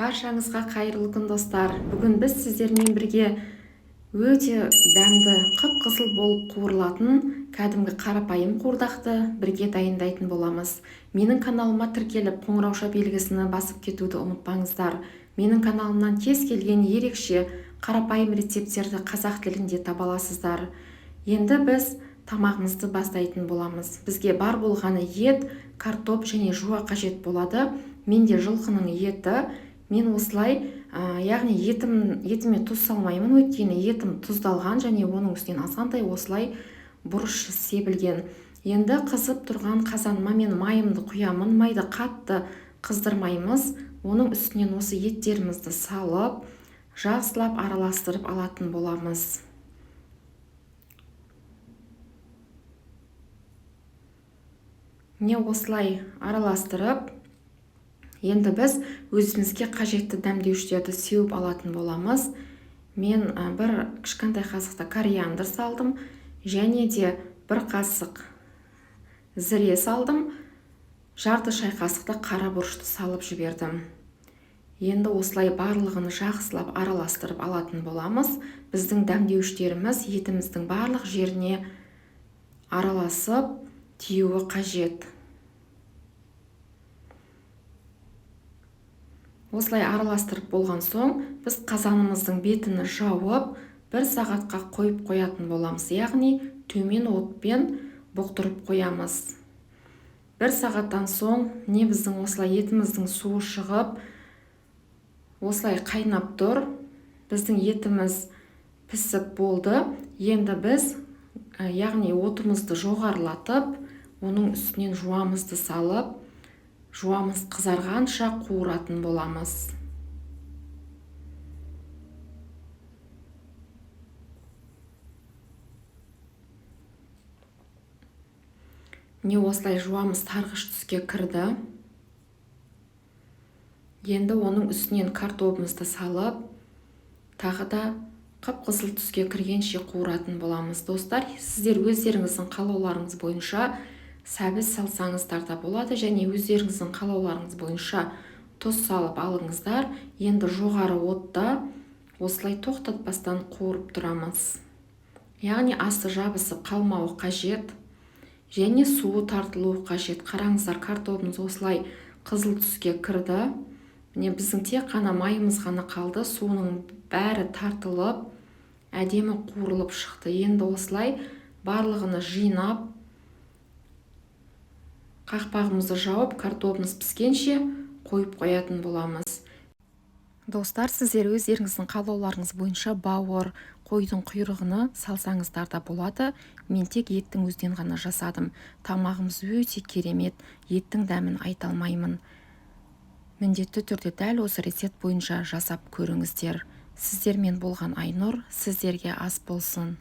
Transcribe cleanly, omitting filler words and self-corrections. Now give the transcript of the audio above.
Баршаңызға қайырлы күн, достар! Бүгін біз сіздермен бірге өте дәмді, қып-қызыл болып қуырылатын кәдімгі қарапайым қуырдақты бірге дайындайтын боламыз. Менің каналыма тіркеліп, қоңырауша белгісini басып кетуді ұмытпаңыздар. Менің каналымнан кез келген ерекше қарапайым рецепттерді қазақ тілінде таба аласыздар. Енді біз тамағымызды бастайтын боламыз. Бізге бар болғаны ет, картоп және жуа қажет болады. Менде жылқының еті. Мен осылай, яғни етіме тұз салмаймын, өйткені етім тұздалған және оның үстінен азғантай осылай бұрыш себілген. Енді қызып тұрған қазаныма мен майымды құямын. Майды қатты қыздырмаймыз. Оның үстінен осы еттерімізді салып, жақсылап араластырып алатын боламыз. Міне, осылай араластырып, енді біз өзімізге қажетті дәмдеуіштерді сеуіп алатын боламыз. Мен бір кішкентай қасықта кориандр салдым, және де бір қасық зіре салдым, жарты шай қасықта қара бұрышты салып жібердім. Енді осылай барлығын жақсылап араластырып алатын боламыз. Біздің дәмдеуіштеріміз етіміздің барлық жеріне араласып тиюі қажет. Осылай араластырып болған соң, біз қазанымыздың бетін жауып, бір сағатқа қойып қоятын боламыз. Яғни төмен отпен бұқтырып қоямыз. Бір сағаттан соң не біздің осылай етіміздің суы шығып, осылай қайнап тұр. Біздің етіміз пісіп болды. Енді біз, яғни отымызды жоғарылатып, оның үстінен жуамызды салып, жуамыз қызарғанша қуыратын боламыз. Міне, осылай жуамыз сарғыш түске кірді. Енді оның үстінен картобымызды салып, тағы да қып-қызыл түске кіргенше қуыратын боламыз. Достар, сіздер өздеріңіздің қалауларыңыз бойынша сәбіз салсаңыздар да болады, және өздеріңіздің қалауларыңыз бойынша тұз салып алыңыздар. Енді жоғары отта осылай тоқтатпастан қуырып тұрамыз. Яғни асты жабысып қалмауы қажет және суы тартылуы қажет. Қараңыздар, картобымыз осылай қызыл түске кірді. Міне, біздің тек қана майымыз ғана қалды, суының бәрі тартылып, әдемі қуырылып шықты. Енді осылай барлығını жинап, қақпағымызды жауып, картобымыз піскенше қойып қоятын боламыз. Достар, сіздер өздеріңіздің қалауларыңыз бойынша бауыр, қойдың құйрығыны салсаңыздар да болады. Мен тек еттің өзінен ғана жасадым. Тамағымыз өте керемет, еттің дәмін айта алмаймын. Міндетті түрде дәл осы рецепт бойынша жасап көріңіздер. Сіздермен болған Айнұр, сіздерге ас болсын.